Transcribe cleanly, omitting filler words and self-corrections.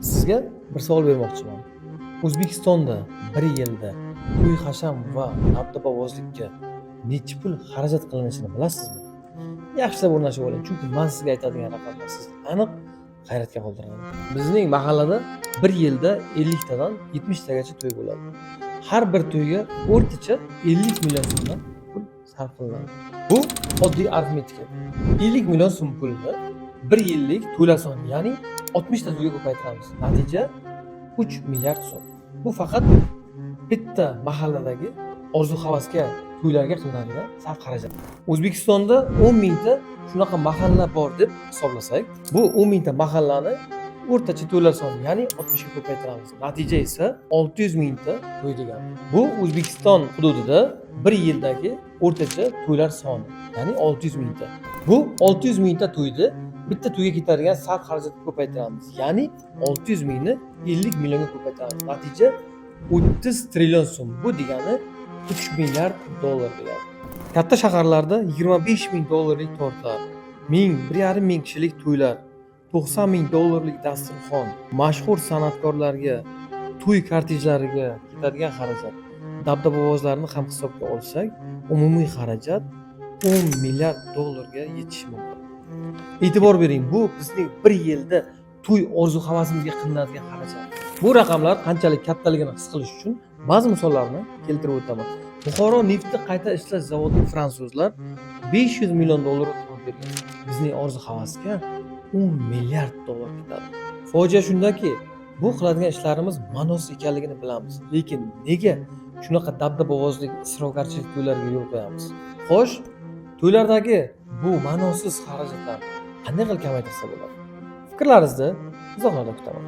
Sizga bir savol bermoqchiman. O'zbekistonda bir yilda to'y hasham va dabdabavozlikka necha pul xarajat qilinishini bilasizmi? Yaxshilab o'rnashib oling, chunki man sizga aytadigan raqamlar sizni aniq hayratga qoldiradi. Bizning mahallada bir yilda 50 tadan 70 tagacha to'y bo'ladi. Har bir to'yga o'rtacha 50 million so'mdan pul sarf qilinadi. Bu oddiy arifmetika. 50 million so'm pulni bir yillik to'ylar soni, ya'ni 60 ta to'yga ko'paytiramiz. Natija 3 milliard so'm. Bu faqat bitta mahalladagi orzu havasga to'ylarga qilinadigan sarf xarajat. O'zbekistonda 10 mingta shunaqa mahalla bor deb hisoblasak, bu 10 mingta mahallani o'rtacha to'ylar soni, ya'ni 60 ga ko'paytiramiz. Natija esa 600 mingta to'y degani. Bu O'zbekiston hududida bir yildagi o'rtacha to'ylar soni, ya'ni 600 mingta. Bu 600 mingta to'yni bitta to'yga ketadigan sarf xarajatga ko'paytiramiz, ya'ni 600 mingni 50 millionga ko'paytiramiz. Natija 30 trillion so'm. Bu degani 3 milliard dollar degani. Katta shaharlarda 25 ming dollarlik tortlar, 1000, 1,5 ming kishilik to'ylar, 90 ming dollarlik dasturxon, mashhur san'atkorlarga, to'y kortejlariga ketadigan xarajat, dabdabovozlarni ham hisobga olsak, umumiy xarajat 10 milliard dollarga yetishi mumkin. E'tibor bering, bu bizning bir yilda to'y orzu havasimizga qilinadigan xarajat. Bu raqamlar qanchalik kattaligini his qilish uchun ba'zi misollarni keltirib o'taman. Buxoro neftni qayta ishlash zavodini fransuzlar 500 million dollarga qurib bergan. Bizning orzu havasga 10 milliard dollar ketadi. Fojia shundaki, bu qiladigan ishlarimiz ma'nosiz ekanligini bilamiz, lekin nega shunaqa dabdabovozlik, isrofgarchilik to'ylarga yo'l qo'yamiz? Xo'sh, to'ylardagi bu ma'nosiz xarajatlarni qanday qilib kamaytirsa bo'ladi? Fikrlaringizni izohlarda kutaman.